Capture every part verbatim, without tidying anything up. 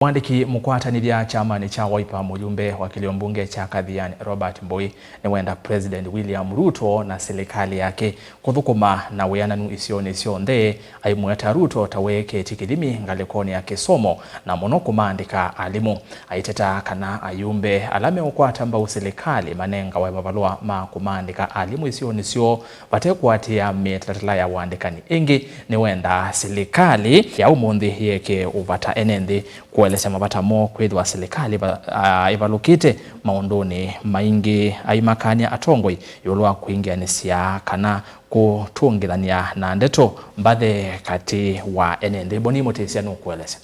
Mwandĩki mũkwatanĩthya kyamanĩ kya Wiper, mũyumbe wa kĩlio mbunge kya Kathiani, Robert Mbũi, nĩwenda President William Ruto na silikalĩ yake kũthũkũma na wĩananu isionĩ syonthe, aimweta Ruto ta weekĩtye kĩthimi ngalĩkonĩ ya kĩsomo, na mũno kũmaandĩka alimũ. Aiteta kana ayumbe ala meũkwata mbau silikalĩ manengawe mavalũa ma kũmaandĩka alimũ isionĩ syoo vate kũatĩĩa mĩtalatala ya ũandĩkani. Ĩngĩ, nĩwendaa silikalĩ ya ũmũnthĩ yĩekee ũvata ene nthĩ kũelesya mavata moo kwĩthĩwa silikalĩ va-, a, ĩvalũkĩte maũndũnĩ maingĩ, aimakany'a atongoi ĩũlũ wa kwingĩanĩsya kana kũtũngĩthany'a na ndeto mbathe katĩ wa ene nthĩ. Boni Mũtĩsya nũkũelesya.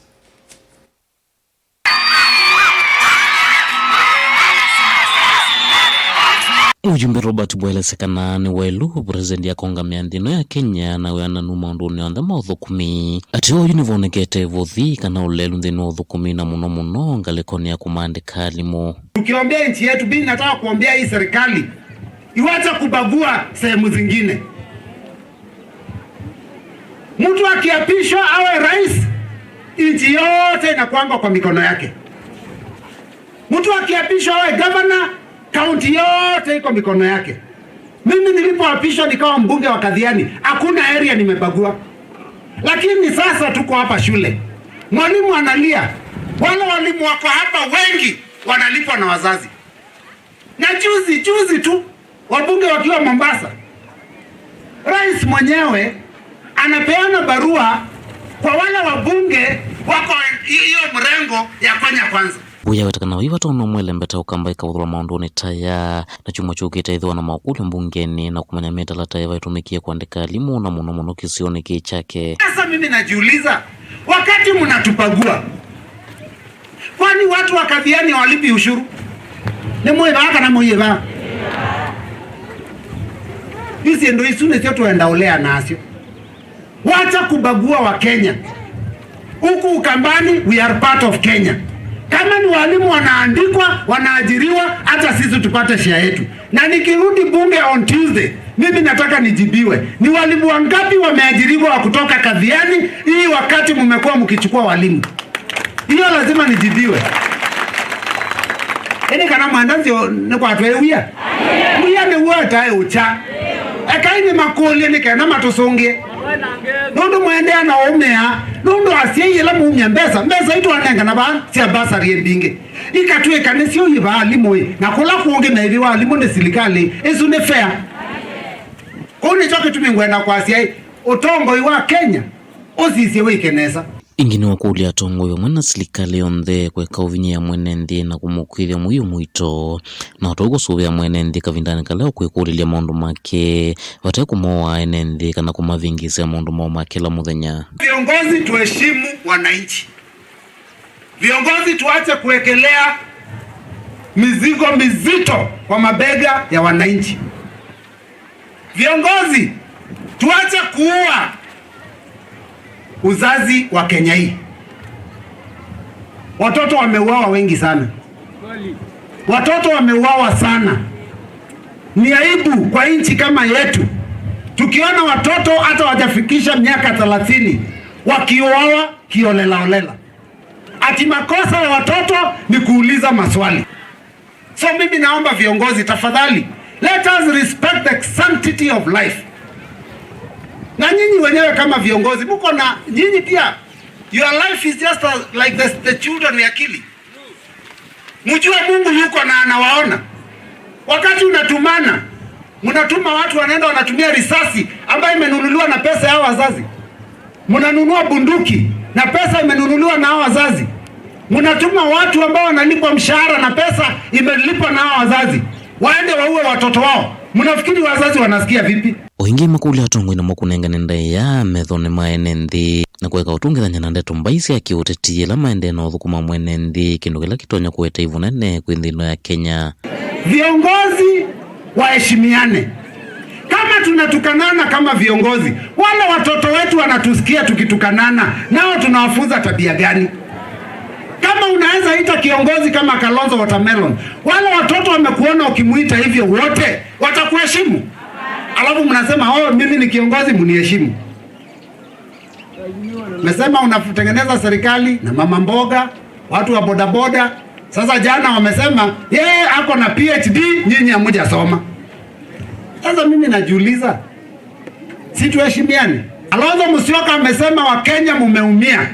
Mũyumbe Robert Mbũi aelesya kana nĩ waĩlu President akũngamĩa nthĩ ĩno ya Kenya na wĩananu maũndũnĩ onthe ma ũthũkũmi. Atĩ oyu nĩvonekete ĩvũthi kana ũlelu nthĩnĩ wa ũthũkũmi, na mũno mũno ngalĩkonĩ ya kũmaandĩka alimũ. Tukiombea nchi yetu, mimi nataka kuombea hii serikali iwache kubagua sehemu zingine. Mtu akiapishwa awe rais, nchi yote inakuanga kwa mikono yake. Mtu akiapishwa awe gavana, kaunti yote iko mikono yake. Mimi nilipoapishwa nikawa mbunge wa Kathiani, hakuna area nimebagua. Lakini sasa tuko hapa shule. Mwalimu analia. Wale walimu wako hapa wengi wanalipwa na wazazi. Na juzi, juzi tu, wabunge wakiwa Mombasa, rais mwenyewe anapeana barua kwa wale wabunge wako hiyo mrengo ya Kenya Kwanza. Mbũi aweta kana vaiva tondũ mwelembeta ũkamba ĩkavũthũla maũndũnĩ ta ya, na kyumwa kyũkĩte ĩthĩwa na makũlyo mbungenĩ na kũmanya mĩtalatala ĩva ĩtũmĩkie kũandĩka alimũ, na mũno mũno kĩsionĩ kĩĩ kyake. Sasa mimi najiuliza, wakati mnatupagua, kwani watu wa Kathiani hawalipi ushuru? Nĩ mũĩvaa kana mũiĩvaa? Ici ndũ isu nĩsyo tũenda ũlea nasyo. Wacha kubagua wa Kenya. Huku Ukambani, we are part of Kenya. Kama ni walimu wanaandikwa, wanaajiriwa, hata sisi tupate share yetu. Na nikirudi bunge on Tuesday, mimi nataka nijibiwe. Ni walimu wangapi wameajiriwa wa kutoka Kathiani hii wakati mmekuwa mkichukua walimu? Hiyo lazima nijibiwe. Ĩndĩ kana mwenda nzyo nĩ kwatwee wia? Wia nĩw'o etae ũkya. Ekai nĩmakũlye nĩ kenda matũsũngĩe. Nũndũ mwendeea na ũmea, nũndũ asyai ĩla maumya mbesa, mbesa itwanengana vaa sya basari mbingĩ. Ikatwĩka nĩsyo iĩvaa alimũ ĩ, na kũla kũngĩ meĩvĩwa alimũ nĩ silikalĩ, ĩsu nĩ fair? Kũu nĩkyo kĩtumi ngwenda kwasya ĩ, ũtongoi wa Kenya ũsisye wĩke nesa. Ĩngĩ nĩwakũlya atongoi vamwe na silikalĩ yonthe kũeka ũvinyĩĩa mwene nthĩ na kũmũkwĩthya mũio mũito, na ũtoi kũsũvĩa mwene nthĩ kavindanĩ kala ũkwĩkũlĩlya maũndũ make, vate kũmooa ene nthĩ kana kũmavĩngĩĩsya maũndũ moo ma kĩla mũthenya. Viongozi, tuheshimu wananchi. Viongozi, tuache kuwekelea mizigo mizito kwa mabega ya wananchi. Viongozi, tuache kuua uzazi wa Kenya hii. Watoto wameuawa wengi sana. Watoto wameuawa sana. Ni aibu kwa nchi kama yetu, tukiona watoto hata wajafikisha miaka thelathini wakiuawa kiolelaolela. Ati makosa ya watoto ni kuuliza maswali. So mimi naomba viongozi, tafadhali, let us respect the sanctity of life. Na nyinyi wenyewe kama viongozi, mko na, nyinyi pia, your life is just a, like the, the children we are killing. Mjue Mungu yuko na anawaona. Wakati unatumana, mnatuma watu wanaenda wanatumia risasi ambayo imenunuliwa na pesa ya wazazi. Mnanunua bunduki na pesa imenunuliwa na hao wazazi. Mnatuma watu ambao wanalipwa mshahara na pesa imelipwa na hao wazazi, waende waue watoto wao. Mnafikiri wazazi wanasikia vipi? O ĩngĩ makũlya atongoi namo kũnengane ndaĩa methonĩ ma ene nthĩ na kũeka ũtũngĩthany'a na ndeto mbai sya kĩũteti ĩla maendee na ũthũkũma mwene nthĩ, kĩndũ kĩla kĩtonya kũete ĩvu nene kwĩ nthĩ ĩno ya Kenya. Viongozi waheshimiane. Kama tunatukanana kama viongozi, wale watoto wetu wanatusikia tukitukanana, nao tunawafunza tabia gani? Kama unaweza ita kiongozi kama Kalonzo Watermelon, wale watoto wamekuona ukimuita hivyo wote, watakuheshimu? Alafu mnasema, "Oh, mimi ni kiongozi, mniheshimu." Umesema unatengeneza serikali na mama mboga, Watu wa bodaboda, sasa jana wamesema yeye ako na P H D, nyinyi hamujasoma. Sasa mimi najiuliza, si tuheshimiane? Kalonzo Musyoka amesema Wakenya mumeumia,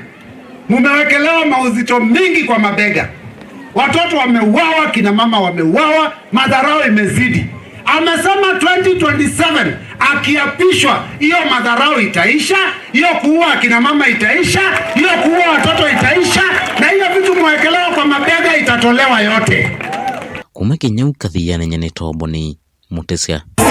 mumewekelewa mauzito mingi kwa mabega, watoto wameuawa, kina mama wameuawa, madharau imezidi. Amesema twenty twenty-seven akiapishwa, hiyo madharau itaisha, hiyo kuua akina mama itaisha, hiyo kuua watoto itaisha, na hiyo vitu mwekelewa kwa mabega itatolewa yote. Kuma Kinyau Kathiani, nyie nĩ Toboni Mutisia.